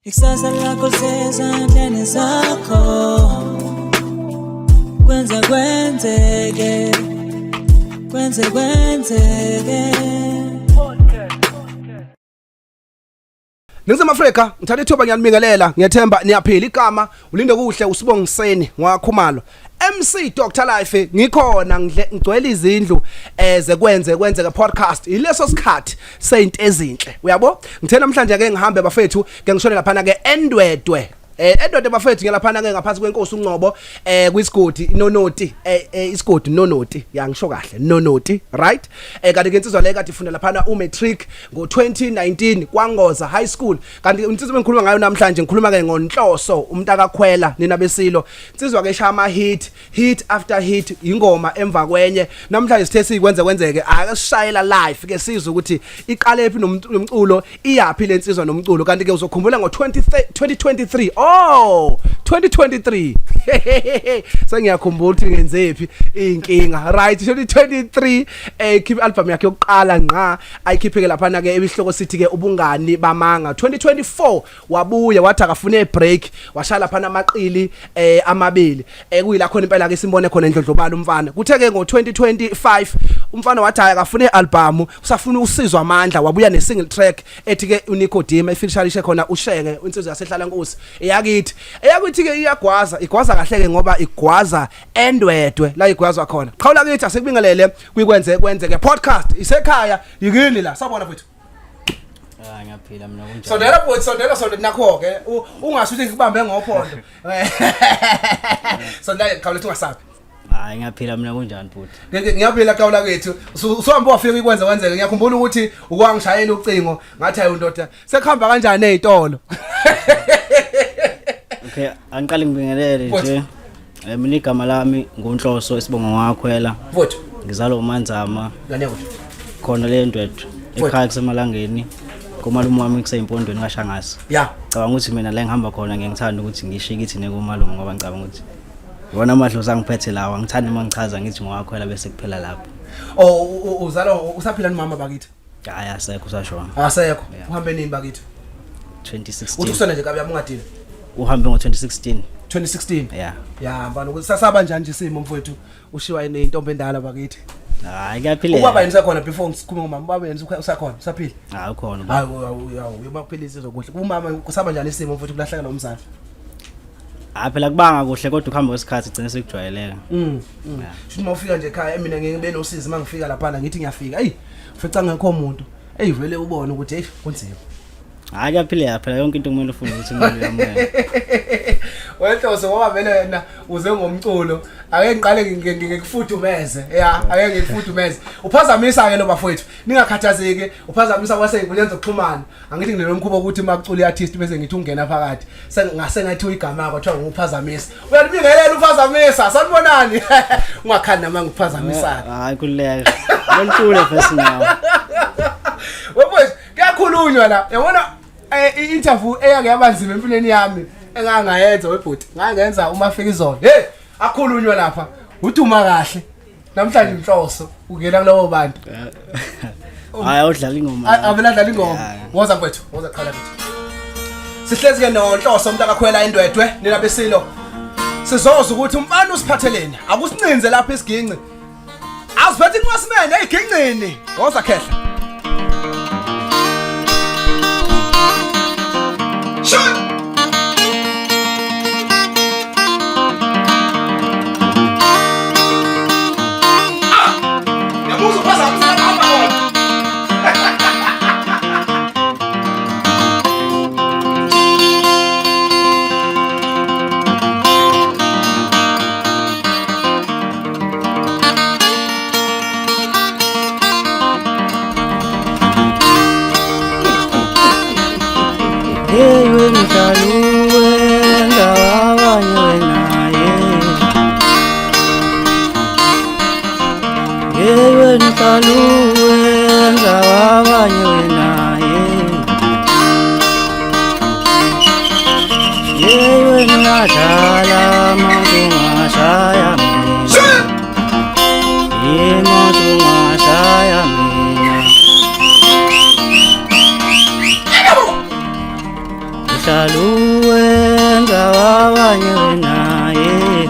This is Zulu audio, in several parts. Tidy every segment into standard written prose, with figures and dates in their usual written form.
Ikusasa lakho lisezandleni zakho, kwenze kwenzeke, kwenze kwenzeke. Ningizimu Afrika, ngithatha ithuba ngiyanibingelela, ngiyethemba niyaphila. Igama ulinde kuhle usibongiseni ngwakhumalo. MC Dr Life ngikhona ngigcwele izindlu eze kwenze kwenzeke podcast. Ileso sikhathi seyinto ezinhle. Uyabo? Ngithe namhlanje ke ngihambe bafethu ke ngishone lapha ke eNdwedwe. Endwedwe bafethu ngiyalaphana ke ngaphansi kwenkosi uNgcobo kwisigodi Nonoti, isigodi Nonoti, ya ngisho kahle Nonoti, right? Kanti ke insizwa le kade ifunda laphana umatric ngo2019 kwaNgoza High School. Kanti insizwa engikhuluma ngayo namhlanje ngikhuluma ke ngoNhloso umntakakhwela nina besilo. Insizwa ke shaya ama hit, hit after hit, ingoma emva kwenye. Namhlanje sithe sikwenze kwenzeke ake sishayela live ke sizwe ukuthi iqale phi nomculo, iyaphi lensizwa nomculo. Kanti ke uzokhumbula ngo 2023, oh 2023, sengiyakhumbula ukuthi ngenzephi inkinga, right? 2023 khipha album yakhe yokuqala ngqa, ayikhiphe ke lapha ke ebihloko sithi ke ubungani bamanga. 2024 wabuya wathi akafune break, washaya lapha amaqili amabili, kuyila khona impela ke simbone khona endlondlobala umfana. Kuthe ke ngo 2025 umfana wathi hayi akafune album, usafuna usizwa amandla, wabuya ne single track ethi ke uNicodim efeatureishe khona uShenge, insizwa yasehlala nkosi eyakithi. Eyakuthi ke iyagwaza, igwaza kahle ke ngoba igwaza eNdwedwe la igwazwa khona. Qhawula kithi asekubingelele kuyikwenze kwenzeke podcast isekhaya yikini la sabona mfethu. Ah, ngiyaphila mina, kunjani? Sondela bhuti, sondela, sondela nakho ke. Ungasho ukuthi ngikubambe ngophondo. Sondela qhawula ukuthi ungasabi. Hayi, ngiyaphila mina, kunjani bhuti? Ngiyaphila qhawula kwethu. Usuhambe wafika ikwenze kwenzeke. Ngiyakhumbula ukuthi ukwangishayela ucingo ngathi ayi ndoda sekuhamba kanjani ezitolo. Okay, angiqale ngibingelele nje. Mina igama lami nguNhloso, isibongo ngwakhwela. Mfowethu. Ngizalwa uManzama. Ngane kuthi. Khona le Ndwedwe. Ekhaya kusemalangeni. Komalume wami kuseyimpondweni kaShangase. Ya. Cabanga ukuthi mina la engihamba khona ngiyangithanda ukuthi ngisho kithi nekomalume ngoba ngicabanga ukuthi wona amadlozi angiphethe lawa, ngithanda uma ngichaza ngithi ngwakhwela bese kuphela lapho. Oh, uzalwa usaphila nomama bakithi? Hayi, asekho, usashona. Asekho. Uhambe nini bakithi? 2016. Uthi usona nje kabi ungadini. Uhambe ngo-2016. 2016. Yeah. Ya mfana ukuthi sasaba njani nje isimo mfowethu ushiwa inentombi endala bakithi. Hayi, kuyaphileka. Ubaba yena usakhona? Before ngikhuluma ngomama, ubaba yena usakhona, usaphila? Hayi, ukhona. Hayi, uyaphilisa izokuhle. Kumama kusaba njani isimo mfowethu kulahleka nomzali? Hayi phela kubanga kuhle kodwa ukuhamba kwesikhathi gcine sekujwayeleka. Shuthi uma ufika nje ekhaya, mina ngeke ngibe nosizi uma ngifika lapha, ngithi ngiyafika. Ey, ufica ngekho umuntu. Ey, vele ubone ukuthi hey kunzima. Hayi, kuyaphileka phela, yonke into kumele ufunde ukuthi kumele uyamukele. Wenhloso ngoba vele wena uze ngomculo, ake ngiqale ngikufudumeze, ya, ake ngikufudumeze. Uphazamisa ke lo bafowethu, ningakhathazeki, uphazamisa kwasey'nkundleni zokuxhumana. Angithi nginomkhuba ukuthi uma kucula i-artist bese ngithi ungena phakathi sengase ngathi uyigama kwathiwa nguphazamisa. Uyalibingelela uphazamisa, sanibonani. Ungakhali nama ngikuphazamisana. Hayi, kululeka. Loncule first now. Webhoys, kuyakhulunywa la. Yabona i-interview eyake yabanzima empilweni yami engangayenza webhuti. Ngangenza uma fika izolo. Hey, akhulunywa lapha. Uduma kahle. Namhlanje inhloso ungena kulowo bantu. Hayi, awudlala ingoma. Avela dlala ingoma. Woza mfethu, woza qhala mfethu. Sihlezi ke noNhloso umuntu akakhwela eNdwedwe nina besilo. Sizoza ukuthi umfana usiphatheleni. Akusincinze lapha isiginci. Aziphethe inqwasimene eyigincini. Woza khehla. Shut! Yamuzwa uphazamisa lapha hamba khona. Hey wena mhlaluwenza wabanye wena yeah. Hey wena mhlaluwenza wabanye wena yeah. Hey wena ungadlala imoto ungashaya mina, imoto ungashaya mina. Uhlala uhlala uwenza wabanye wena ye.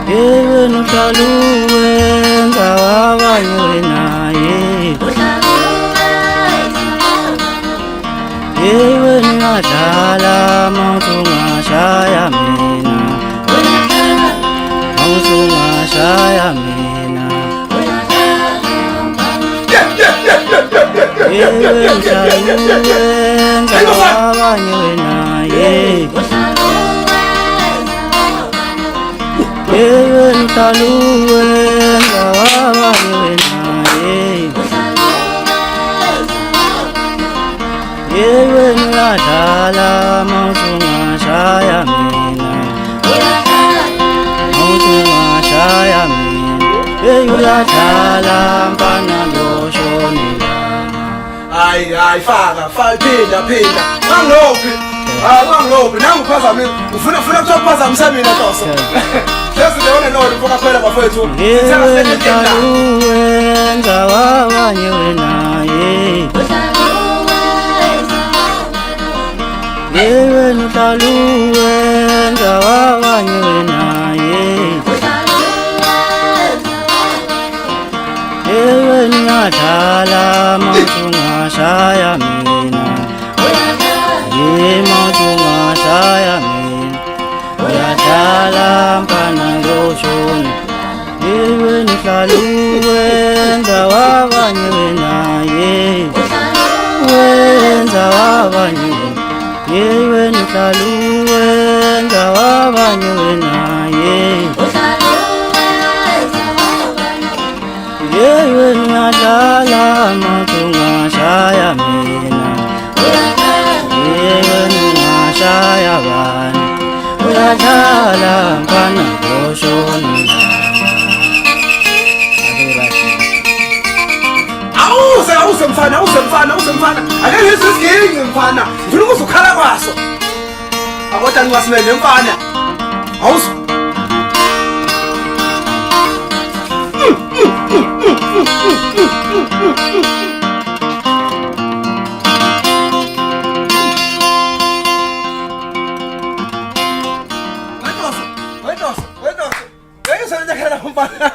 Hey wena uhlala uwenza wabanye wena ye. Hey wena uyadlala mawuthi ungashaya mina. Mawuthi ungashaya mina. Hey wena uhlala uwenza wabanye wena ye. Hey wena uhlala uwenza wabanye wena ye. Hey wena uyadlala mawuthi ungashaya mina. Mawuthi ungashaya mina. Hey uyadlala mfana loshonela. Hayi hayi, faka faka, phinda phinda. Ngangilophi? Hayi, ngangilophi. Nanguphazamisa. Ufuna ufuna ukuphazamisa mina, Ntoso. Lezi leyo nolo mfoka khwela bafowethu. Hey Sithenga wena sele uhlala uwenza wabanye wena ye. Hey wena uhlala uwenza wabanye wena ye. Hey wena uyadlala mawuthi ungashaya mina. Hey mawuthi ungashaya mina. Uyadlala mfana ngoshona. Hey wena uhlala uwenza wabanye wena ye. Wenza wabanye wena. Hey wena uhlala uwenza wabanye wena ye. Hey wena uyadlala mawuthi ungashaya mina. Hey wena ungashaya bani. Uyadlala mfana ngoshona. Awuse awuse mfana, awuse mfana, awuse mfana. Ake ngizwe isiginci mfana. Ngifuna ukuzwa ukhala kwaso. Akodwa ngiwasimele mfana. Awuse. Wetoso, wetoso, wetoso. Ngeke mfana.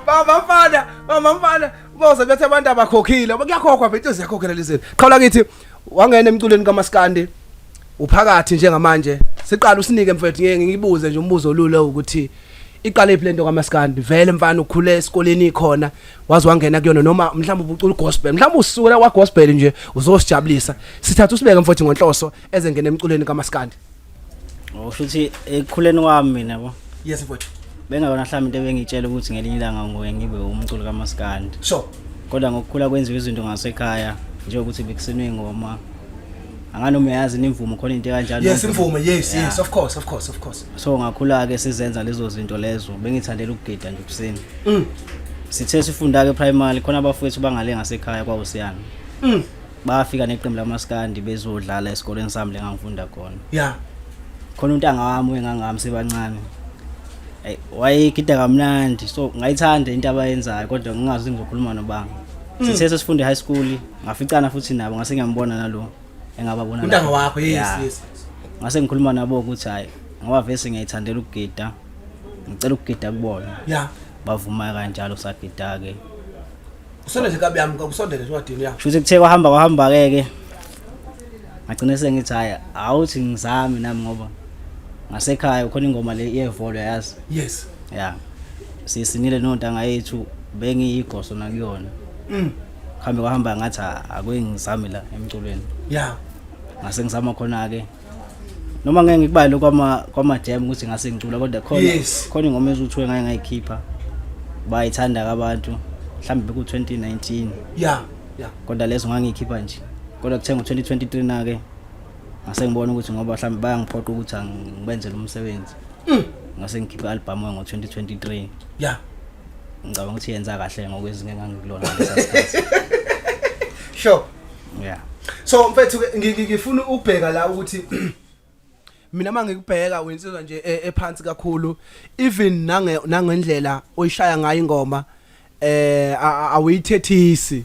Baba mfana, baba mfana, boza bethe abantu abakhokhile. Kuyakhokhwa phela, into ziyakhokhela lezi. Qhawula kithi wangena emculweni kaMaskandi. Uphakathi njengamanje. Siqala usinike mfethu, ngeke ngibuze nje umbuzo olula ukuthi iqale iphi lento kaMaskandi. Vele mfana ukhule esikoleni ikhona, wazi wangena kuyona, noma mhlawumbe ubucula gospel. Mhlawumbe usukela kwa gospel nje uzosijabulisa. Sithatha usibeke mfethu ngonhloso ezengena emculweni kaMaskandi. Usho ukuthi ekukhuleni kwami mina yabo. Yes mfethu. Bengakona mhlawumbe into ebengitshela ukuthi ngelinye ilanga ngoye ngibe umculo kaMaskandi. Sure. Kodwa ngokukhula kwenziwa izinto ngasekhaya njengokuthi bekusinwe ingoma. Anganoma uyazi imvumo, khona into kanjalo. Yes, imvumo, yes. Yeah. Yes, of course, of course, of course. So ngakhula ke sizenza lezo zinto lezo. Bengithandela ukugida nje kuseni. Sithe sifunda ke primary, khona abafowethu bangale ngasekhaya kwaUsiyana. Bafika neqembu lamaskandi bezodlala esikoleni sami lengangifunda khona. Khona untanga wami engangami sebancane. Hey, wayegida kamnandi, so ngayithanda into abayenzayo, kodwa ngingazi ngizokhuluma nobani. Sithe sesifunde high school ngaficana futhi nabo, ngase ngiyambona nalo engababona Untanga lapho. wakho, yes. Yeah. Ngase ngikhuluma nabo ukuthi hayi, ngoba vese ngiyayithandela ukugida, ngicela ukugida kubona. Bavuma kanjalo, sagida ke. Usondele kabi yami, kusondele nje wadini ya. Futhi kuthe kwahamba kwahamba ke ke ngagcina sengithi hayi, awuthi ngizame nami, ngoba ngasekhaya khona ingoma le yevolo, yazi. Yes. Yeah, sisinile nontanga yethu, bengiyigoso nakuyona. Kuhambe kwahamba ngathi ake ngizame la emculweni. Ngase ngizama khona ke, noma ngeke ngikubale kwama jam ukuthi ngase ngicula, kodwa khona khona ingoma ezuthiwe ngaye ngayikhipha, bayithanda abantu, mhlawumbe beku 2019. Kodwa lezo ngangiyikhipha nje, kodwa kuthe ngo 2023 na ke ngase ngibona ukuthi ngoba mhlawumbe bayangiphoqa ukuthi angibenzele umsebenzi, ngase ngikhipha i-album ngo 2023. Ngicabanga ukuthi yenza kahle ngokwezinga engangikulona ngalesa sikhathi. Sure. Yeah. So mfethu ke ngifuna ukubheka la ukuthi mina mangikubheka wensizwa nje ephansi kakhulu, even nange nangendlela oyishaya ngayo ingoma, awuyithethisi.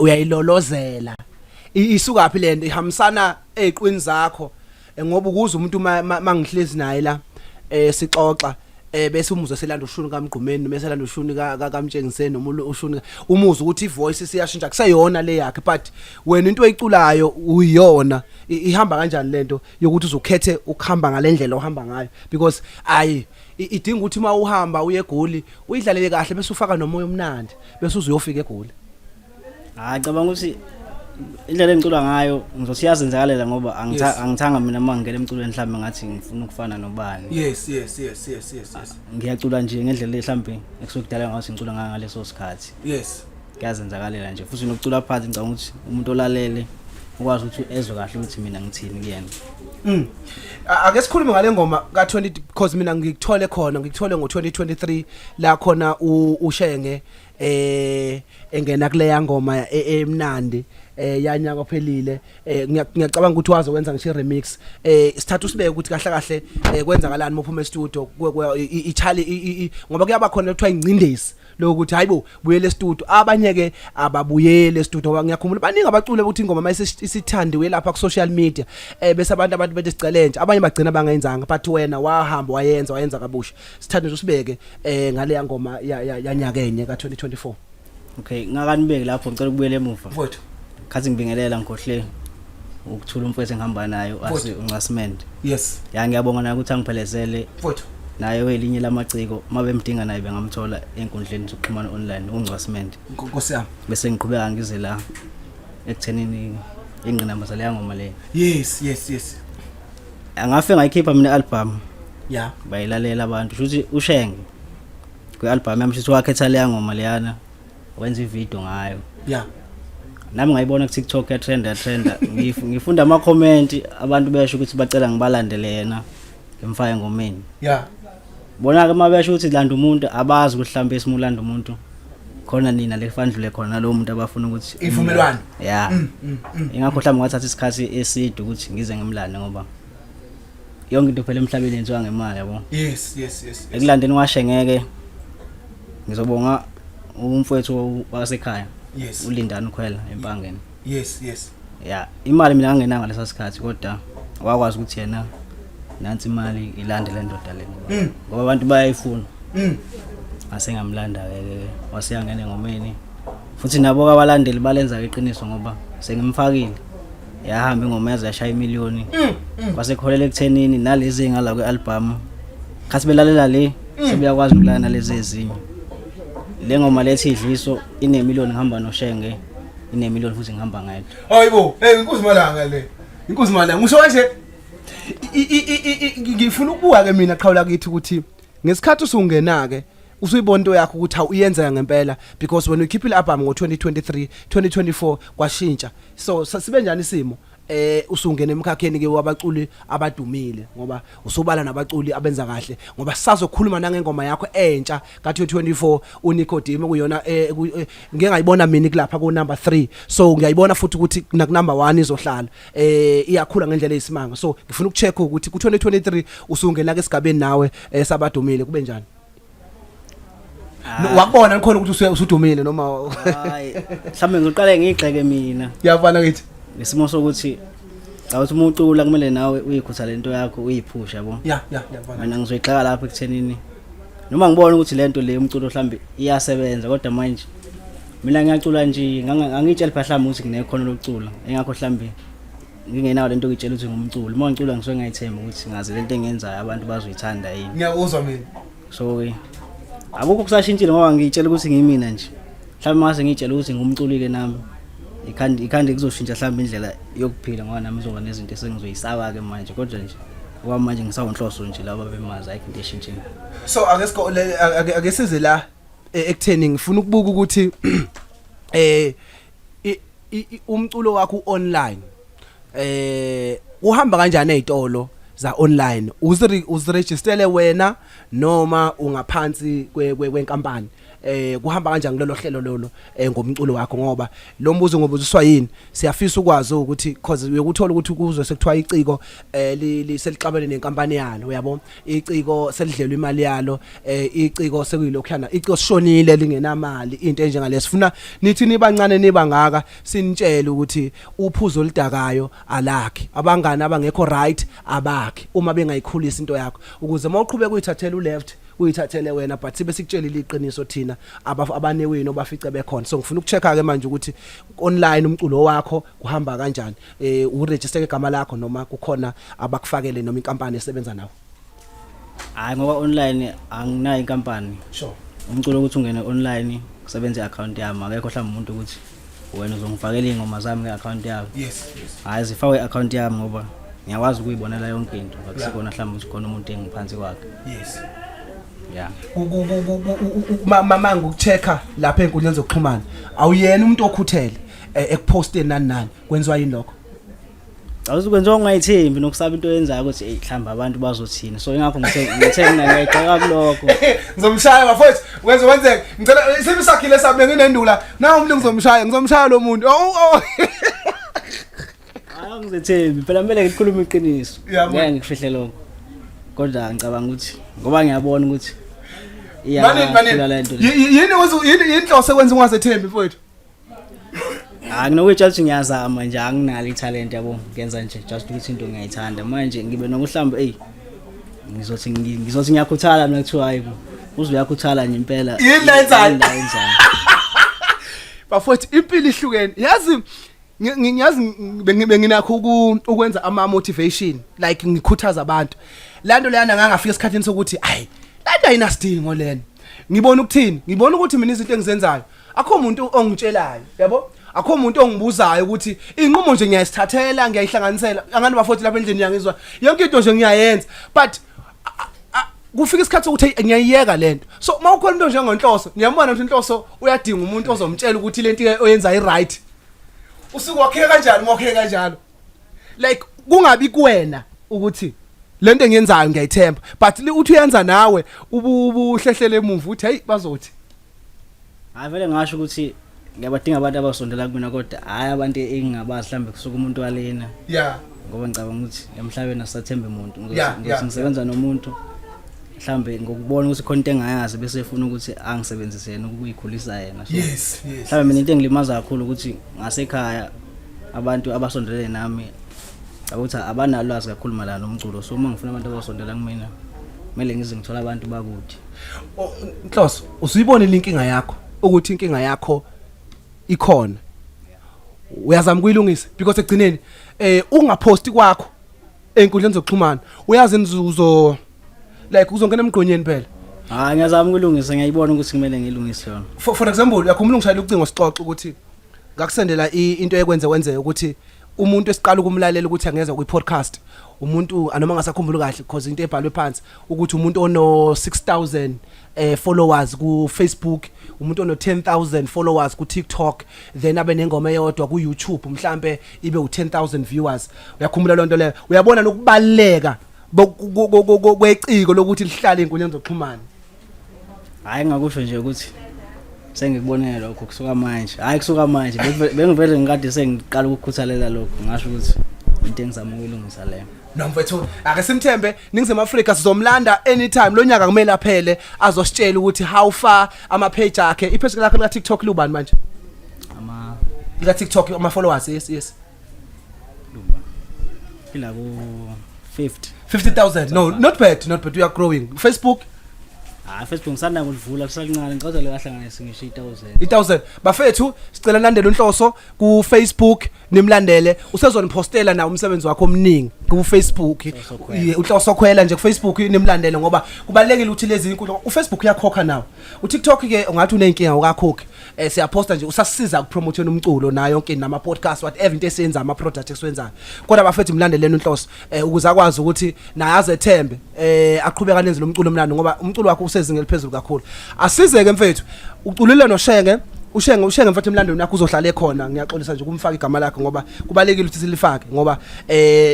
Uyayilolozela. Isukaphi lento ihambisana eziqwini zakho? Ngoba ukuze umuntu mangihlezi naye la sixoxa, bese umuzwe selanda ushuni kaMgqumeni noma selanda ushuni kaMtshengiseni noma ushuni, umuzwe ukuthi ivoice siyashintsha, kuseyona le yakhe, but wena into oyiculayo uyiyona. Ihamba kanjani lento yokuthi uzukhethe ukuhamba ngalendlela ohamba ngayo? Because ayi, idinga ukuthi uma uhamba uye eGoli uyidlalele kahle, bese ufaka nomoya omnandi, bese uzuyofika eGoli. Hayi, cabanga ukuthi indlela engicula ngayo ngizothi iyazenzakalela ngoba angithanga mina uma ngingena emculweni mhlawumbe ngathi ngifuna ukufana nobani. yes yes yes yes yes yes Ngiyacula nje ngendlela mhlawumbe ekusuke kudala ngathi ngicula ngayo ngaleso sikhathi. Kuyazenzakalela nje, futhi nokucula phansi ngicabanga ukuthi umuntu olalele ukwazi ukuthi ezwe kahle ukuthi mina ngithini kuyena. Ake sikhulume ngale ngoma ka20, because mina ngikuthole khona, ngikuthole ngo2023 la khona uShenge engena kuleya ngoma emnandi yanyaka ophelile. Ngiyacabanga ukuthi waze wenza ngisho remix. Sithatha usibeke ukuthi kahle kahle kwenzakalani uma uphuma e-studio, ichali ngoba kuyaba khona kuthiwa ingcindezi lokuthi hayibo, buyele e-studio. Abanye ke ababuyele e-studio, ngoba ngiyakhumbula baningi abacule ukuthi ingoma mayise isithandiwe lapha ku social media bese abantu bethi sicele nje, abanye bagcina bangayenzanga, but wena wahamba wayenza kabusha. Sithande nje usibeke ngale ngoma yanyakenye ka2024. Okay, ngakanibeki lapho, ngicela ukubuyela emuva. Mfowethu. Khathi ngibingelela, ngikhohle ukuthula umfowethu engihamba nayo asi uNcasimende. Ya, ngiyabonga naye ukuthi angiphelezele. Mfowethu. Naye welinye lamaciko, uma bemdinga naye bengamthola enkundleni zokuxhumana online, uNgcwasimende. Nkosi yami. Bese ngiqhubeka ngize la ekuthenini ingqinamba zaleya ngoma le. yes yes yes Angafe ngayikhipha mina i-album. Bayilalela abantu, shuthi uShenge kwi-album yami, shuthi wakhetha leya ngoma leyana, wenza ivideo ngayo. Nami ngayibona ku TikTok ya trend, ya trenda. Ngifunda ama comment, abantu besho ukuthi bacela ngibalandele yena, ngimfake engomeni. Bona ke uma besho ukuthi landa umuntu, abazi ukuthi mhlawumbe esimulanda umuntu khona nina le fandlule khona nalowo muntu abafuna ukuthi Ivumelwano. Ya, ingakho mhlawumbe ngathatha isikhathi eside ukuthi ngize ngimlande, ngoba yonke into phela emhlabeni yenziwa ngemali, yabo. yes yes yes, yes. Ekulandeni washengeke, ngizobonga umfowethu wasekhaya, uLindani Khwela eMpangeni. yes yes Ya, imali mina ngangenanga lesa sikhathi, kodwa wakwazi ukuthi yena, nansi imali, ilande le ndoda le, ngoba abantu bayayifuna. Ngase ngamlanda ke, waseyangena engomeni, futhi nabo abalandeli balenza iqiniso ngoba sengimfakile, yahamba ingoma yaze yashaya imiliyoni, kwasekholela ekuthenini nalezi engala kwe-album khathi belalela le, sebeyakwazi ukulala nalezi ezinye. Le ngoma lethi idliso inemiliyoni ngihamba noShenge, inemiliyoni futhi ngihamba ngedwa. Hayibo, hey, inkosi malanga le. Inkosi malanga. Ngisho kanje ngifuna ukubuka ke mina qhawula kithi ukuthi ngesikhathi usungena ke usuyibona into yakho ukuthi hawu, iyenzeka ngempela, because when ukhipha i-album ngo-2023, 2024 kwashintsha. So sibe njani isimo usungena emkhakheni ke wabaculi abadumile, ngoba usubala nabaculi abenza kahle, ngoba sisazokhuluma nangengoma yakho entsha ka2024 uNicodemo, kuyona ngeke ngayibona mina kulapha ku number 3, so ngiyayibona futhi ukuthi na ku number 1 izohlala, iyakhula ngendlela eyisimanga. So ngifuna ukucheck ukuthi ku 2023 usungena ke esigabeni nawe sabadumile, kube njani? No, wakubona khona ukuthi usudumile noma? Hayi, mhlawumbe ngiqale ngiyigxeke mina. Ngiyafana ngithi ngesimo sokuthi cha, uthi uma ucula kumele nawe uyikhutha lento yakho, uyiphusha, yabo. Ya, ngiyafana. Mina ngizoyigxeka lapho ekuthenini noma ngibona ukuthi lento le umculo mhlambe iyasebenza, kodwa manje mina ngiyacula nje, angitsheli phela mhlawumbe ukuthi nginekhono lokucula, engakho mhlawumbe ngingenayo lento ngitshela ukuthi ngumculo. Uma ngicula ngisuke ngayithemba ukuthi ngazi lento engiyenzayo abantu bazoyithanda yini. Ngiyakuzwa mina. So ke akukho kusashintshile, ngoba ngiyitshela ukuthi ngiyimina nje. Mhlawumbe mase ngiyitshela ukuthi ngumculi ke nami, ikhandi kuzoshintsha mhlawumbe indlela yokuphila, ngoba nami izoba nezinto esengizoyisaba ke manje, kodwa nje okwamanje ngisawunhloso nje laba bemazi, ayikho into eshintshile. So ake siko ake size la ekutheni ngifuna ukubuka ukuthi umculo wakho online uhamba kanjani ezitolo za online, uziregisterele wena noma ungaphansi kwenkampani? Kuhamba kanjani kulelo hlelo lolo ngomculo wakho? Ngoba lo mbuzo ngobuziswa yini, siyafisa ukwazi ukuthi, cause uyokuthola ukuthi kuzwe sekuthiwa iciko selixabene nenkampani yalo, uyabo, iciko selidlelwa imali yalo, iciko sekuyilokhuyana, iciko sishonile lingenamali, into enjengale. Sifuna nithi nibancane nibangaka sinitshele ukuthi uphuzo oludakayo alakhi abangani abangekho right, abakhi uma bengayikhulisa into yakho, ukuze mawuqhubeka uyithathela uleft, uyithathele wena, but sibe sikutshelile iqiniso thina abanewini obafice bekhona. So ngifuna ukuchecka ke manje ukuthi online umculo wakho kuhamba kanjani, uregister igama lakho noma kukhona abakufakele noma inkampani esebenza nawo? Hayi, ngoba online anginayo inkampani. Umculo ukuthi ungene online kusebenza i-account yami, akekho mhlawumbe umuntu ukuthi wena uzongifakela iy'ngoma zami nge-account yakho. yes. Hhayi, zifakwe i-account yami ngoba ngiyakwazi ukuyibonela yonke into, akusikona mhlawumbe ukuthi khona umuntu engiphansi kwakhe. Yeah. Ma ngikuchecka lapha enkundleni zokuxhumana, awuyena umuntu okhuthele ekuposteni nani nani, kwenziwa yini lokho? Awuzukwenziwa ungayithembi nokusaba into oyenzayo ukuthi hey, mhlawumbe abantu bazothini, so ingakho ngithe mina ngiyayigxeka kulokho. Ngizomshaya bafowethu, wenze wenzeke, ngicela isimo sakhile sabe nginendula na umuntu, ngizomshaya lo muntu. Oh. Hayi, angizethembi phela, kumele ngikhulume iqiniso. Yeah, man. Ngeke ngikufihle lokho, kodwa ngicabanga ukuthi ngoba ngiyabona ukuthi Manini manini. Iyakhula le nto le. Yini yini inhloso ekwenza ungazethembi, mfowethu? Hayi, nginokuyitshela ukuthi ngiyazama nje, anginalo ithalente, yabo, ngenza nje just ukuthi into ngiyayithanda. Manje ngibe nokuhlamba, eyi, ngizothi ngiyakhuthala mina, kuthiwa hayi bo, uze uyakhuthala nje impela. Yini la yenzayo? Yini la yenzayo? Bafowethu, impilo ihlukene, yazi. Ngiyazi benginakho ukwenza ama motivation, like ngikhuthaza abantu. Lanto leyana ngangafika esikhathini sokuthi ayi, lanto ayinasidingo lena. Ngibona ukuthini? Ngibona ukuthi mina izinto engizenzayo akho umuntu ongitshelayo, yabo, akho umuntu ongibuzayo ukuthi inqumo nje ngiyayisithathela, ngiyayihlanganisela angani bafowethu lapha endlini, yangizwa yonke into nje ngiyayenza, but kufika isikhathi sokuthi hey, ngiyayiyeka lento. So mawukhona into njengonhloso, ngiyambona ukuthi inhloso uyadinga umuntu ozomtshela ukuthi lento oyenza i right. Usuke wakheka kanjani, wakheka kanjalo, like kungabi kuwena ukuthi lento engiyenzayo ngiyayithemba, but uthi uyenza nawe ubuhlehlele emuva uthi hey, bazothi. Hayi, vele ngasho ukuthi ngiyabadinga abantu abasondela kumina, kodwa hhayi abantu engingabazi, mhlawumbe kusuka umuntu walena, ngoba ngicabanga ukuthi emhlabeni asisathembe muntu. Ngizothi ngisebenza nomuntu mhlawumbe ngokubona ukuthi khona into engayazi, bese efuna ukuthi angisebenzise yena ukuyikhulisa yena. So mhlawumbe mina into engilimaza kakhulu ukuthi ngasekhaya abantu abasondelene nami ukuthi abanalwazi kakhulu mayelana nomculo, so uma ngifuna abantu abasondela kumina kumele ngize ngithole abantu bakude. Oh, Nhloso, usuyibonile inkinga yakho, ukuthi inkinga yakho ikhona, uyazama ukuyilungisa? Because ekugcineni ungaposti kwakho einkundleni zokuxhumana, uyazi inzuzo, like uzongena emgqonyeni phela. Hayi, ngiyazama ukulungisa, ngiyayibona ukuthi kumele ngilungise yona. For example, uyakhumbula ungishayela ucingo sixoxe ukuthi ngakusendela into ekwenze wenzeke ukuthi umuntu esiqala ukumlalela ukuthi angeza kwi-podcast, umuntu anoma ngasakhumbula kahle because into ebhalwe phansi ukuthi umuntu ono 6000 followers ku Facebook, umuntu ono 10,000 followers ku TikTok, then abe nengoma eyodwa ku YouTube mhlambe ibe u10000 viewers. Uyakhumbula lonto leyo? Uyabona nokubaleka kweciko lokuthi lihlale inkundleni zokuxhumana? Hayi, ngakusho nje ukuthi sengikubonele lokho kusuka manje, hayi, kusuka manje bengivele ngikade sengiqala ukukhuthalela lokho, ngasho ukuthi into engizama ukuyilungisa leyo. No mfethu, ake simthembe Ningizimu Afrika, sizomlanda anytime lo nyaka, kumele aphele azositshela ukuthi how far ama page akhe, ipage lakhe lika TikTok lubani manje? Ama lika TikTok ama followers, yes. Luba ila ku 50. 50,000. No, not bad, not bad, we are growing. Facebook? Hayi, Facebook ngisanda kulivula, kusancane, ngicela lekahlanganise ngisho i1000. I1000. Bafethu, sicela landele unhloso ku Facebook, nimlandele, usezonipostela nawo umsebenzi wakhe omningi ku Facebook. Nhloso Khwela. Unhloso Khwela nje ku Facebook, nimlandele ngoba kubalekile ukuthi lezi inkundla, uFacebook uyakhokha nawo, uTikTok ke ungathi unenkinga ukakhokhi. Siyaposta nje, usasisiza ukupromote umculo nayo yonke nama podcast, whatever into esiyenza, ama product esiwenzayo. Kodwa bafethu, mlandeleni unhloso ukuze akwazi ukuthi naye azethembe, aqhubeka nenze lo mculo omnandi, ngoba umculo wakhe usezingeni eliphezulu kakhulu. Asizeke mfethu, uculile noShenge, uShenge mfethu emlandweni wakhe uzohlala ekhona. Ngiyaxolisa nje ukumfaka igama lakhe ngoba kubalekile ukuthi silifake, ngoba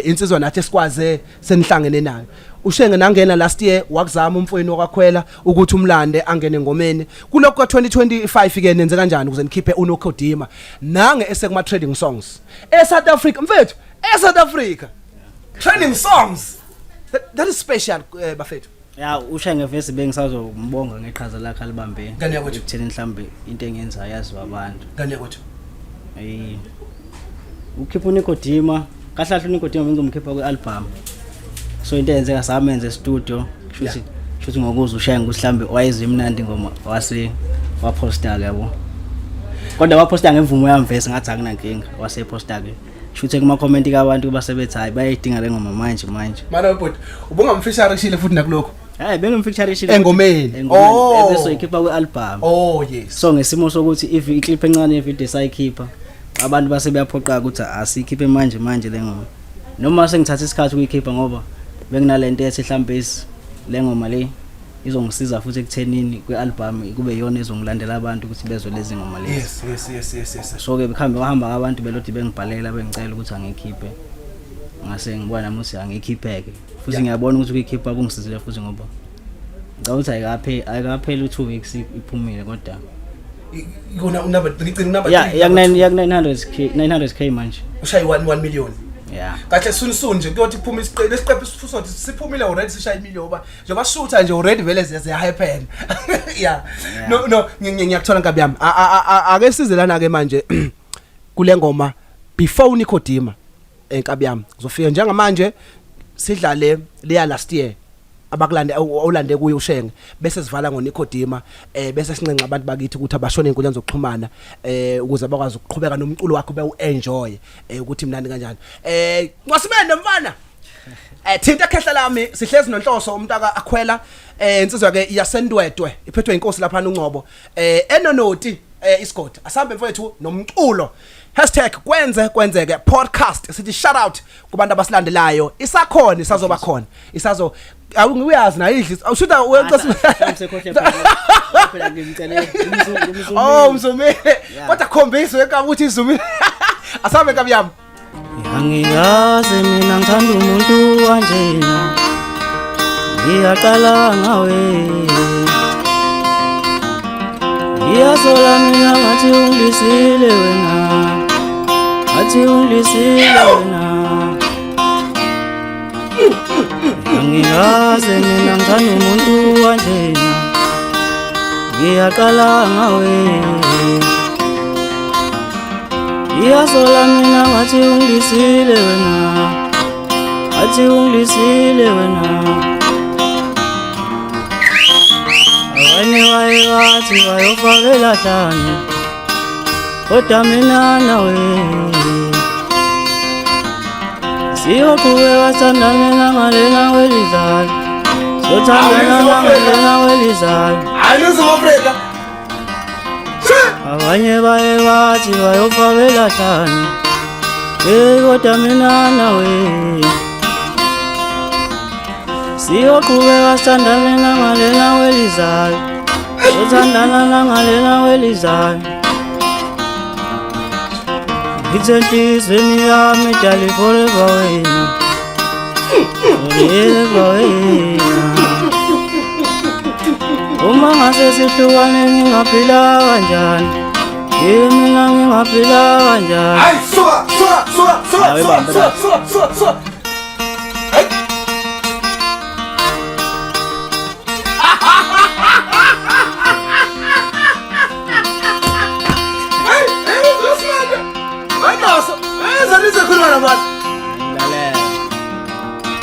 insizwa nathi esikwaze senihlangene nayo. Ushenge nangena last year, wakuzama umfowenu wakwakhwela ukuthi umlande angene engomeni. Kulokho ka 2025 ke nenze kanjani ukuze nikhiphe uNokhodima nange esekuma trending songs e South Africa, mfethu, e South Africa trending songs? That is special, bafethu. Ya, uShenge vese bengisazombonga ngeqhaza lakhe alibambe Ngane yakwethu. Ekutheni mhlambe into engenzayo yaziwa abantu. Ngane yakwethu. Ukhipha uNikodima kahle kahle, uNikodima bengizomkhipha kwi-album, so into eyenzeka samenze e-studio, kushuthi ngokuza uShenge ukuthi mhlambe wayezimnandi ingoma, wase waposta-ke, yabo, kodwa waposta ngemvumo yami vese, ngathi akunankinga, waseposta-ke, shuthi kuma-comment kabantu basebethi hayi, bayayidinga le ngoma manje manje. Mana bhuti, ubungamfeaturishile futhi nakulokho? Hayi, bengimfeaturishile. Engomeni. Oh. Bese ikhipha kwi-album. Oh yes. So ngesimo sokuthi if iclip encane yevideo sayikhipha, abantu base beyaphoqa ukuthi asikhiphe manje manje le ngoma, noma sengithatha isikhathi ukuyikhipha, ngoba benginalento ethi mhlambe le ngoma le izongisiza futhi ekuthenini kwi-album kube iyona ezongilandela abantu ukuthi bezwe lezi ngoma lezi. yes yes yes yes yes So ke bekhambe wahamba abantu belodi bengibhalela bengicela ukuthi angikhiphe, ngase ngibona nami ukuthi angikhipheke futhi. Ngiyabona ukuthi ukuyikhipha kungisizile futhi, ngoba ngicabanga ukuthi ayikapheli u-2 weeks iphumile, kodwa Ikona unumber 3, gcina unumber ya 3. Ya, 900K, 900K manje. Ushayi 1 million. Ya. Kahle, soon soon nje kuyothi kuphuma isiqephu, lesiqephu sifusothi siphumile already, sishaya imillion, ba njengoba shutha nje already vele ziya happen, yeah. No, ngiyakuthola nkabi yami. Ake size lana ke manje kule ngoma before uNikodima, enkabi yami, ngizofika njengamanje sidlale leya last year abakulande, olande kuyo uShenge, bese sivala ngoNikodima, bese sincenga abantu bakithi ukuthi abashone inkundla zokuxhumana ukuze bakwazi ukuqhubeka nomculo wakho bewu enjoy, ukuthi mnandi kanjani. Nqwasimende mfana, thinta khehla lami, sihlezi nonhloso umuntu aka akhwela, insizwa ke yasendwedwe, iphethwe inkosi lapha uNgcobo, enonoti, isigodi. Asambe mfowethu nomculo. #KwenzeKwenzeke podcast, sithi shout out kubantu abasilandelayo, isakhona, isazoba khona, isazo awuyazi nayo idli awushuta. Mhlawumbe phela ngimcele. Oh, mzumile. Kodwa khombisa weka ukuthi izumile. Asambe nkabi yami. Angikaze mina ngithanda umuntu kanjena, ngiyaqala ngawe. Ngiyasola mina, ngathi ungilisile wena, ngathi ungilisile wena. Angikaze mina ngithanda umuntu kanjena, ngiyaqala ngawe. Ngiyasola mina, ngathi ungilisile wena, ngathi ungilisile wena. Abanye baye bathi bayofakela hlane, kodwa mina nawe siyoqhubeka sithandane nangalena kwelizayo, siyothandana nangalena kwelizayo. Hayi, Ningizimu Afrika. Abanye baye bathi bayofakela hlane, hey, kodwa mina nawe siyoqhubeka sithandane nangalena kwelizayo, siyothandana nangalena kwelizayo. Ngithi enhliziyweni yami dali, forever wena, forever wena. Uma ngase sihlukane ngingaphila kanjani? Yimi mina ngingaphila kanjani? Hayi, suka suka suka suka. Hayi, Suka. bambe. Suka suka suka suka. Hayi. Hayi, hey, usimanje. Wena so, ezanize khuluma nabantu. Lalela.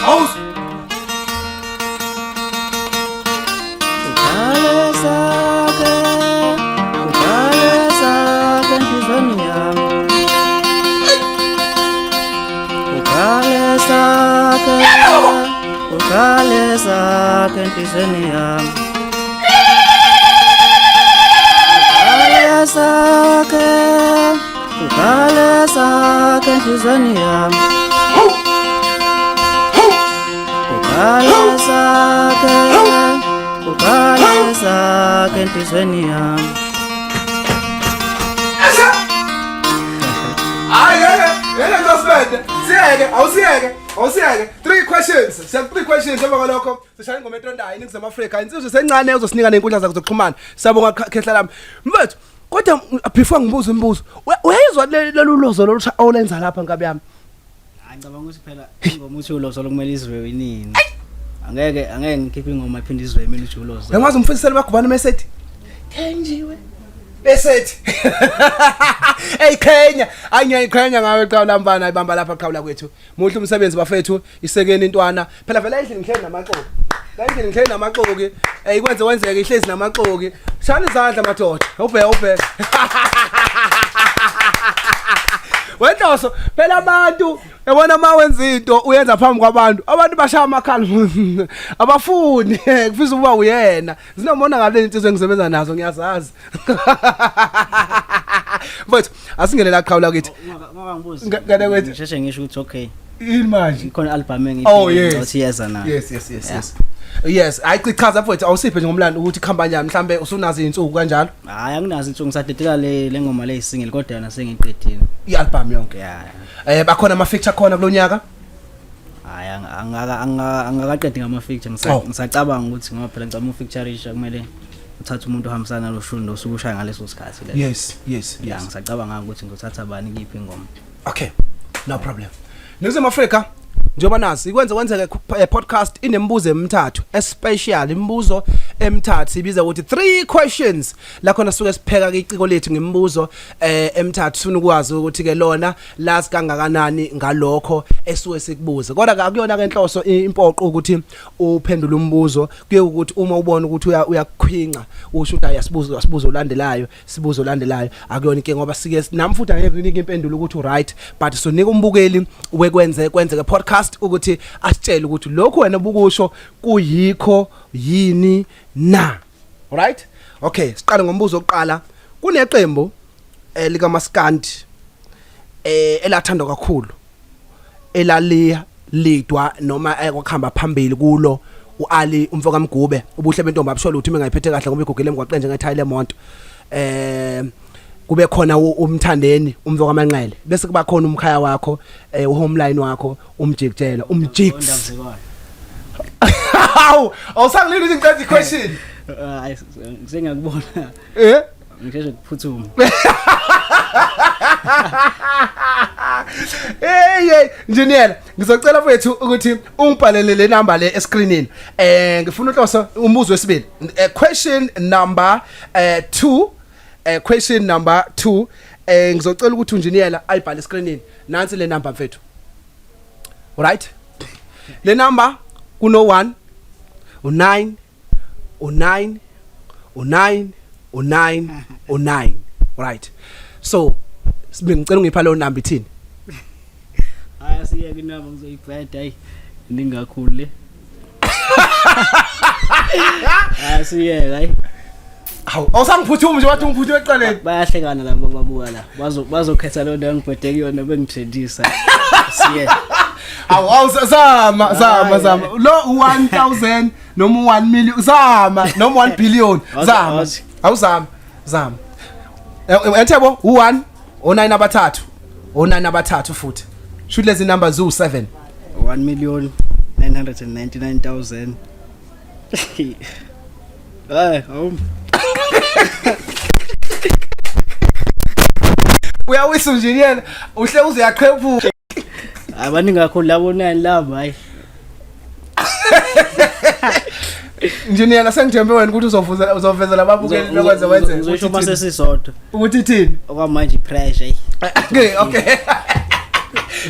Awu. Uqale sakhe, uqale sakhe enhliziyweni yami. Uqale sakhe, uqale sakhe enhliziyweni yami. Uqale sakhe, uqale sakhe enhliziyweni yami. Uqale sakhe, uqale sakhe enhliziyweni yami. Hayi, ngeke, ngeke ngosibende. Awusiyeke, awusiyeke, awusiyeke. Three questions. Siya three questions emva kwalokho. Sishaya ingoma etrondayo iNingizimu Afrika. Insizwe sencane uzosinika nenkundla zakho zokuxhumana. Siyabonga khehla lami. Mfethu, kodwa before ngibuza umbuzo, uyayizwa lolu lozo lolu olenza lapha nkabi yami? Hayi ngicabanga ukuthi phela ingoma uthi ulozo lokumele izwe inini. Angeke ngikhiphe ingoma iphinde izwe mina uthi ulozo. Uyamazi umfisisela bagubana mesethi? Thenjiwe. Besethi. Ey Kenya, angiyayiqhenya ngawe qawula mfana ayibamba lapha qawula kwethu. Muhle umsebenzi bafethu, isekeni intwana. Phela vele endlini ngihleli namaxoki. La endlini ngihleli namaxoki. Ey kwenze kwenzeke ihlezi namaxoki. Shana izandla madoda. Ubheke ubheke. Wenhloso phela abantu yabona uma wenza into uyenza phambi kwabantu abantu bashaya amakhala abafuni kufisa ukuba uyena zinomona ngale insizwa engisebenza nazo ngiyazazi mfethu asingene la qhawula kithi Ungakangibuzi. Ngane kwethu. Ngisheshe ngisho ukuthi okay. Yini manje? Ikhona album engithi. Oh yes. Uthi yeza na. Yes. Yes, hayi chaza mfethu awusiphe nje ngomlando ukuthi kuhamba kanjani mhlambe usunazo izinsuku kanjalo. Hayi anginazo insuku ngisadedela le ngoma le single kodwa yona sengiqedile. I-album yonke. Yeah. Bakhona ama feature khona kulonyaka? Hayi angaka angakaqedi ngama feature ngisacabanga ukuthi ngoba phela ngicama ufeatureisha kumele uthathe umuntu ohambisana nalo shuni lo osuke ushaya ngaleso sikhathi leso. Yes. Yeah, ngisacabanga ukuthi ngizothatha bani kuyiphi ingoma. Okay. No problem. Ningizimu Afrika njengoba nazi ikwenze kwenzeke podcast inemibuzo emithathu especial imibuzo emithathu sibiza ukuthi three questions la khona suke sipheka iciko lethu ngemibuzo emithathu sifuna ukwazi ukuthi ke lona lazi kangakanani ngalokho esuke sikubuza kodwa ke akuyona ke inhloso impoqo ukuthi uphendule umbuzo kuye ukuthi uma ubona ukuthi uyakukhwinca usho ukuthi ayasibuza asibuzo olandelayo sibuzo olandelayo akuyona inkinga ngoba sike nami futhi angeke nginike impendulo ukuthi uright but sonika umbukeli wekwenze kwenzeke podcast ukuthi asitshele ukuthi lokhu wena obukusho kuyikho yini na. Right? Okay, siqale ngombuzo oqala. Kuneqembu lika Maskandi elathandwa kakhulu elali lidwa noma kwakuhamba phambili kulo uAli umfoka Mgube ubuhle bentombi abusho lutho uma engayiphethe kahle ngoba igugile emgwaqeni njengethayi lemonto kube khona umthandeni umfoka Manqele bese kuba khona umkhaya wakho uhomeline wakho umjikijela umjiks. Hawu, awusangilindi ukuthi ngiqede i-question. Hayi sengiyakubona. Ngisheshe kuphuthuma. Hey hey engineer ngizocela mfethu ukuthi ungibhalele le number le escreenini. Ngifuna unhloso umbuzo wesibili. Question number 2 question number 2 ngizocela ukuthi unjiniyela ayibhale escreenini. Nansi le number mfethu. Alright? Le number kuno 1 u9 u9 u9 u9 u9. Right. So ngicela ungipha leyo number ithini? Hayi asiyeke inamba ngizoyibheda hayi ningakhulu le. Asiyeke hayi. Hawu, awusangiphuthumi nje wathi ungiphuthume ekuqaleni. Bayahlekana labo babuka la. Bazokhetha leyo ndawo engibhede kuyona bengithendisa. Siye. Awu awu zama zama zama. Lo 1000 noma 1 million zama noma 1 billion zama. Awuzama zama. Ethebo u1 o9 abathathu o9 abathathu futhi. Shoot lezi numbers u7. 1,999,000. Hayi, awu. Uyawisa unjiniyela uhle uze uyaqhephuka. Abaningi kakhulu labo 9 labo hayi. Engineer sengithembe wena ukuthi uzovuza uzovezela ababukeli lokwenze wenze. Ngizosho uma sesisodwa. Ukuthi ithini? Okwamanje pressure. Okay.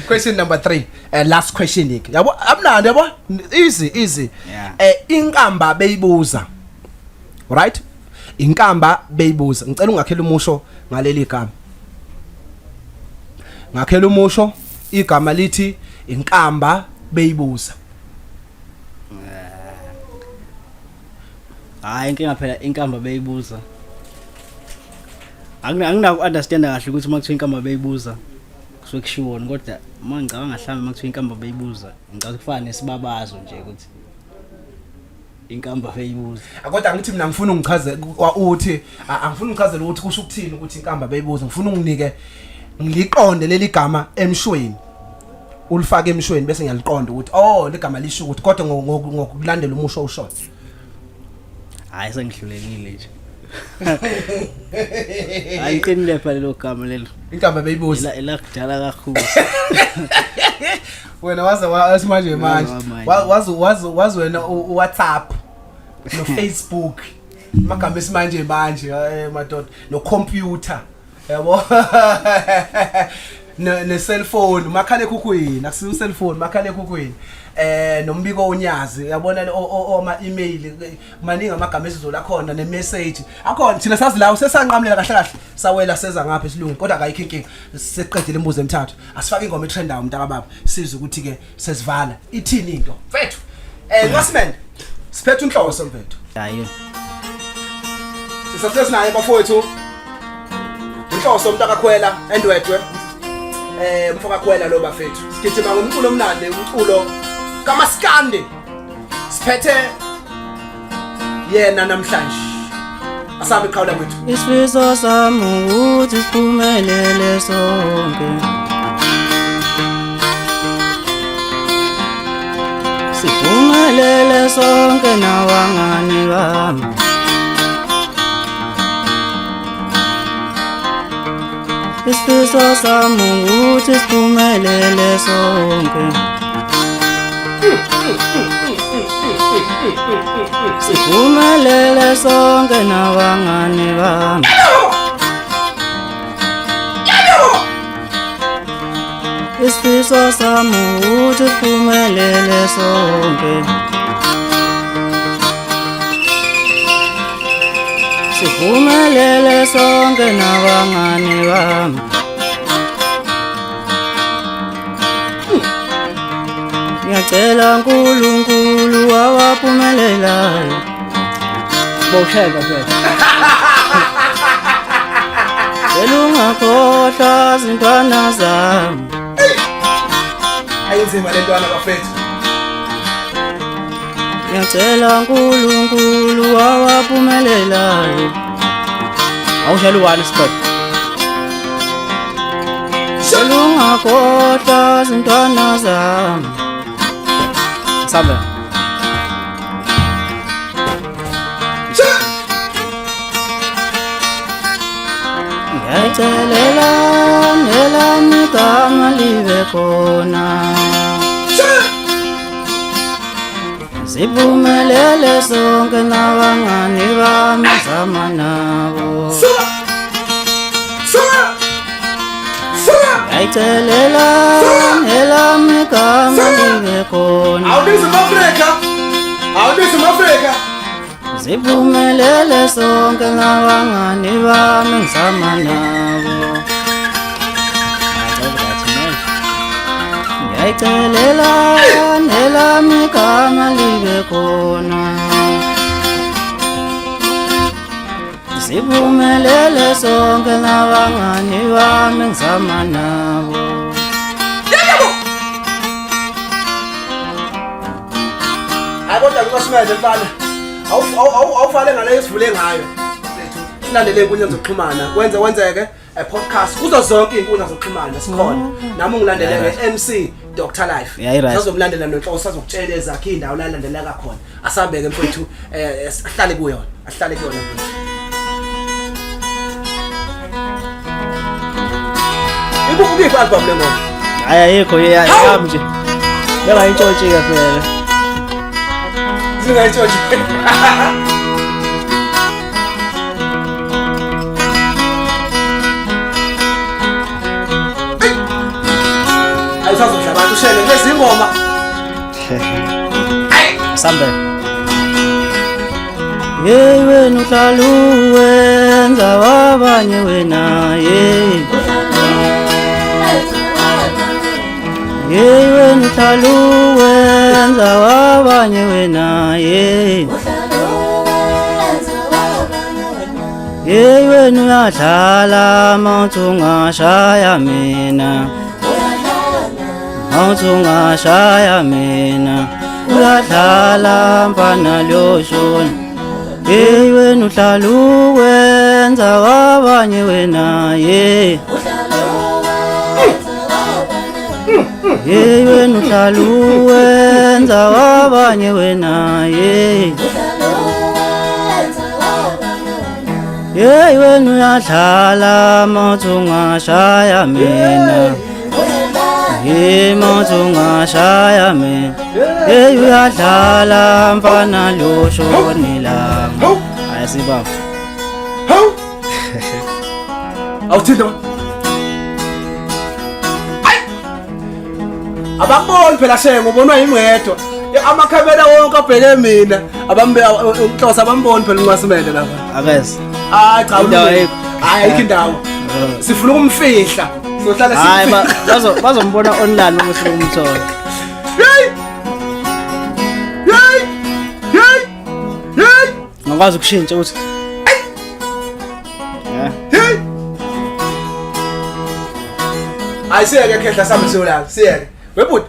Question number 3. Last question ik. Yabo amnandi yabo easy easy. Inkamba beyibuza. Right? Inkamba beyibuza. Ngicela ungakhela umusho ngaleli gama. Ngakhela umusho igama lithi inkamba beyibuza. Hayi inkinga phela inkamba beyibuza. Anginako understand kahle ukuthi uma kuthiwa inkamba beyibuza kusuke kushiwoni kodwa uma ngicabanga mhlawumbe uma kuthiwa inkamba beyibuza ngicabanga kufana nesibabazo nje ukuthi inkamba beyibuza. Kodwa ngithi mina ngifuna ungichaze uthi angifuni ungichazele ukuthi kusho ukuthini ukuthi inkamba beyibuza ngifuna unginike ngiliqonde leli gama emshweni. Ulifake emshweni bese ngiyaliqonda ukuthi oh ligama lisho ukuthi kodwa ngokulandela umusho ushoyo. Hayi sengihlulekile nje. Ayiqinile phela lelo gama lelo. Inkamba beyibuza. Elakudala kakhulu. Wena waze wasimanje manje. Wazi wazi wazi wena uWhatsApp no Facebook. Amagama esimanje manje eh madoda no computer. Yabo. Ne cellphone makhala ekhukhwini akusiyo cellphone makhala ekhukhwini eh nombiko onyazi yabona oma email maningi amagama esiZulu akhona ne message akhona thina sazi lawo sesanqamulela kahle kahle sawela seza ngapha esilungu kodwa akayikho inkinga seqedile imibuzo emithathu asifake ingoma etrendayo mntaka baba sizwe ukuthi ke sesivala ithini into mfethu eh Nkosimende siphethe unhloso mfethu hayi sisasesinaye bafowethu unhloso umntaka khwela endwedwe eh mfoka khwela lo bafethu sigijima ngomculo omnandi umculo kamaskandi siphethe yena namhlanje asabe iqhawula kwethu Isifiso sami ukuthi siphumelele sonke Siphumelele sonke nawangani bami Isifiso sami ukuthi siphumelele sonke Siphumelele sonke nabangani bami Isifiso sami ukuthi siphumelele sonke Siphumelele sonke nabangani bami Ngiyacela uNkulunkulu wawaphumelelayo. Bowusheka phela. Cela ungakhohlwa zintwana zami. Ayinzima le ntwana bafethu. Ngiyacela uNkulunkulu wawaphumelelayo. Awushayela u-one stop. Cela ungakhohlwa zintwana zami. Sambe. Ngiyacelela nelami igama libe khona. Siphumelele sonke nabangani bami zama nabo. Ngiyayicelela elami igama libe khona. Awuningizimu Afrika. Awuningizimu Afrika. Siphumelele sonke nabangani bami ngizama nabo. Ngiyayicelela nelami igama libe khona. Siphumelele sonke nabangani bami ngizama nabo. Hayi kodwa Nkosimende mfana. Awufale ngale esivule ngayo. Silandele inkundla zokuxhumana. Kwenze kwenzeke a podcast kuzo zonke izinkundla zokuxhumana sikhona. Nami ungilandele nge-MC Dr Life. Yeah, i-right. Sazomlandela noNhloso sazokutshela ezakhe indawo la landeleka khona. Asambeke mfowethu eh ahlale kuyona. Ahlale kuyona mfowethu. Ikuphi album le ngoma? Hayi ayikho yami nje. Bengayintshontshe ke phela. Singayintshontshe. Ayisazodla abantu ushele kulezi ngoma. Sambe. Hey wena uhlala uwenza wabanye wena hey. Hey wena uhlala uwenza wabanye wena hey. Hey wena uyadlala mawuthi ungashaya mina. Mawuthi ungashaya mina. Uyadlala mfana liyoshona. Hey wena uhlala uwenza wabanye wena hey. Hey wena uhlala uwenza wabanye wena hey. Hey wena uyadlala mawuthi ungashaya mina. Hey mawuthi ungashaya mina. Hey uyadlala mfana loshonela. Ayasibamba. Hawu. Awuthinta man. Ayi. Abakuboni phela shenge ubonwa yimi ngedwa. Amakhamera wonke abheke mina. Abambe unhloso abamboni phela unqwasimele lapha. Akeze. Hayi cha Indawo ulungile. ayikho. Hayi ayikho indawo. Sifuna ukumfihla. Sohlala Hayi simfihla. bazombona online uma usukumthola. Hey! Hey! Hey! Hey! Ngakwazi ukushintsha ukuthi Yeah. Hey! Ayisiyeke khehla sami siyolala, siyeke. Webhuti,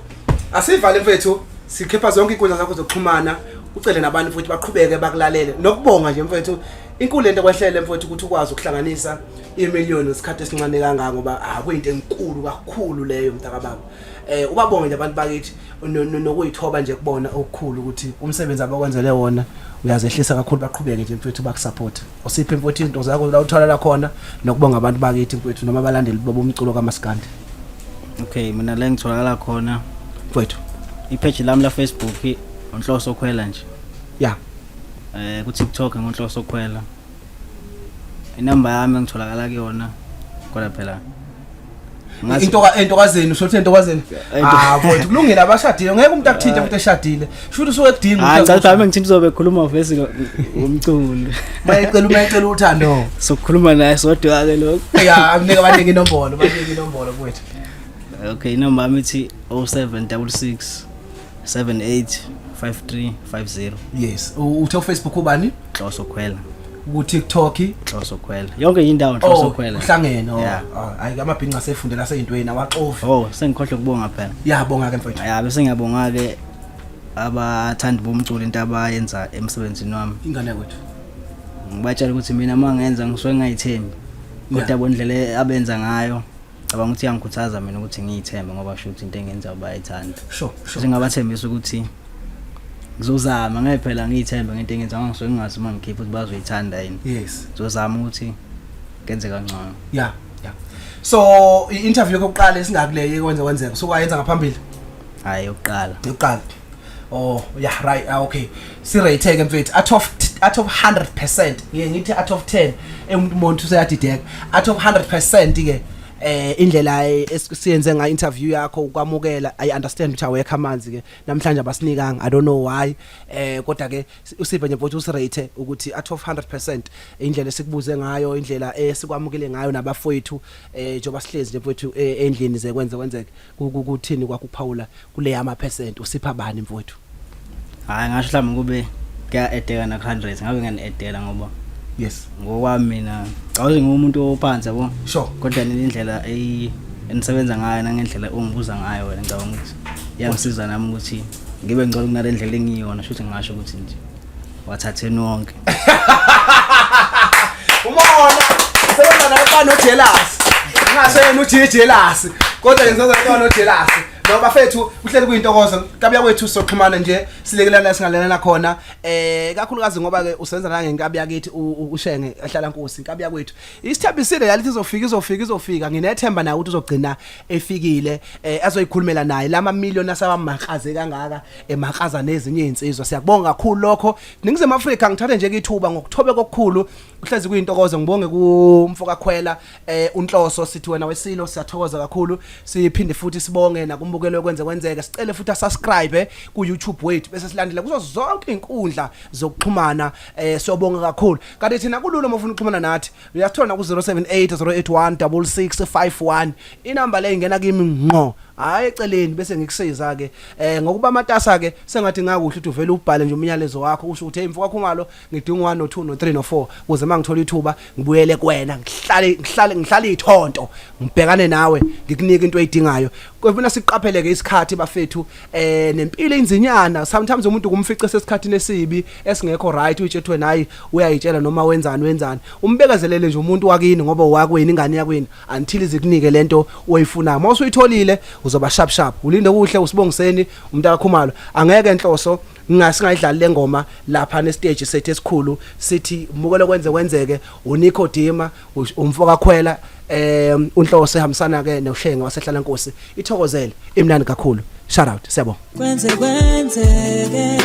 asivale mfethu, sikhipha zonke inkundla zakho zokuxhumana, ucele nabantu futhi baqhubeke bakulalele. Nokubonga nje mfethu, inkulu lento kwehlele mfethu ukuthi ukwazi ukuhlanganisa imillion ngesikhathi esincane kangaka ngoba akuyinto enkulu kakhulu leyo mntaka baba. Ubabonge nje abantu bakithi nokuyithoba nje kubona okukhulu ukuthi umsebenzi abakwenzele wona uyazehlisa kakhulu baqhubeke nje mfethu bakusupport. Usiphe mfethu izinto zakho la uthola khona nokubonga abantu bakithi mfethu noma abalandeli bomculo kaMaskandi. Okay, mina la ngitholakala khona Mfethu. ipage lami la Facebook uNhloso Khwela nje. Yeah. Ku TikTok nguNhloso Khwela. Inamba yami engitholakala kuyona kodwa phela ngathi Into ka entokazeni usho ukuthi entokazeni. Ah mfethu kulungile abashadile ngeke umuntu akuthinte umuntu eshadile. Shuthi usuke ekudinga Hayi cha cha ngithinta uzobe ekhuluma vese ngomculo. Mayecela umayecela uthando. Sokukhuluma naye sodwa ke lokho. Ya akunika abaningi inombolo, abaningi inombolo mfethu. Okay, inamba yami ithi 0766 78 5350. Yes. Uthe uFacebook ubani? Nhloso Khwela. Ku TikTok. Nhloso Khwela. Yonke indawo Nhloso Oh, Khwela. uhlangene. Oh, Yeah. Hayi amabhinca asefundela seyintweni awaxovi. Oh, sengikhohle ukubonga phela. Yabonga ke mfethu. Ya bese ngiyabonga ke abathandi bomculo into abayenza emsebenzini wami. Ingane yakwethu. Ngibatshela ukuthi mina uma ngenza ngisuke ngingayithembi. Kodwa Yeah. bondlela abenza ngayo cabanga ukuthi iyangikhuthaza mina ukuthi ngiyithembe ngoba sho ukuthi into engenzayo bayayithanda. Sure, sure. Singabathembisa ukuthi ngizozama ngeke phela ngiyithembe ngento engenza ngoba ngisuke ngingazi uma ngikhipha ukuthi bazoyithanda yini. Yes. Ngizozama ukuthi ngenze kangcono. Yeah, yeah. So i-interview yokuqala esingakuleyo kwenza kwenzeka. So wayenza ngaphambili. Hayi yokuqala. Yokuqala. Oh, yeah, right. Ah, okay. Si rate ke mfethu out of 100%. Ngiye ngithi out of 10 umuntu umuntu useyadideka. Out of 100% ke indlela esiyenze nga interview yakho ukwamukela I understand ukuthi awekho amanzi ke namhlanje abasinikanga I don't know why kodwa ke usiphe nje mfowethu usirate ukuthi out of 100% indlela esikubuze ngayo indlela esikwamukele ngayo nabafowethu njengoba sihlezi nje mfowethu endlini zekwenze kwenzeke kuthini kwakuphawula kule ama percent usipha bani mfowethu? Hayi ngasho mhlawumbe kube kuya-edeka na 100 ngabe ngiyani-edela ngoba Yes. ngokwami mina cawuze ngumuntu ophansi yabo. Sure. Kodwa nendlela enisebenza ngayo nangendlela ongibuza ngayo wena ngicabanga ukuthi iyangisiza nami ukuthi ngibe ngcono kunale ndlela engiyona shuthi ngingasho ukuthi nje wathatheni wonke. Umona sebenza naye no jealous. Ngingasho yena uthi jealous. Kodwa ngizoza no jealous. No bafethu uhleli kuyintokozo nkabi yakwethu soxhumana nje silekelana singalelana khona kakhulukazi ngoba ke usenza la ngenkabi yakithi uShenge ehlala Nkosi inkabi yakwethu isithembisile yalithi izofika izofika izofika nginethemba naye ukuthi uzogcina efikile azoyikhulumela naye lama million asabamakaze kangaka emakaza nezinye izinsizwa. Siyakubonga kakhulu lokho Ningizimu Afrika. Ngithathe nje ithuba ngokuthobeka okukhulu kuhlezi kuyintokozo ngibonge kumfoka Khwela uNhloso sithi wena wesilo siyathokoza kakhulu siphinde futhi sibonge nakumbukelo kwenze kwenzeke sicele futhi asubscribe ku YouTube wethu bese silandela kuzo zonke izinkundla zokuxhumana siyobonga kakhulu. Kanti thina kulula uma ufuna ukuxhumana nathi uyasithola ku 078 081 6651 inamba le ingena kimi ngqo hayi eceleni bese ngikusiza ke ngokuba amatasa ke sengathi ngakuhle ukuthi uvele ubhale nje umyalezo wakho usho ukuthi hey mfoka Khumalo ngidinga 1 no 2 no 3 no 4 ukuze mangithola ithuba ngibuyele kuwena ngihlale ngihlale ngihlale ithonto ngibhekane nawe ngikunike into oyidingayo. Kufuna siqapheleke isikhathi bafethu, nempilo inzinyana. Sometimes umuntu kumfice sesikhathini esibi esingekho right, uyitshethwe nayi, uyayitshela noma wenzani wenzani. Umbekezelele nje umuntu wakini ngoba wakwini, ingane yakwini, until izikunike lento oyifunayo. Mawusuyitholile uzoba sharp sharp. Ulinde kuhle usibongiseni umuntu akakhumalo. Angeke enhloso ngingasingayidlali lengoma lapha ne stage sethu esikhulu, sithi mukele kwenze kwenzeke. uNico Dima, umfoka Khwela, unhlose ehambisana ke noShenge wasehlala Nkosi. Ithokozele, imnandi kakhulu. Shout out, siyabonga. Kwenze kwenzeke.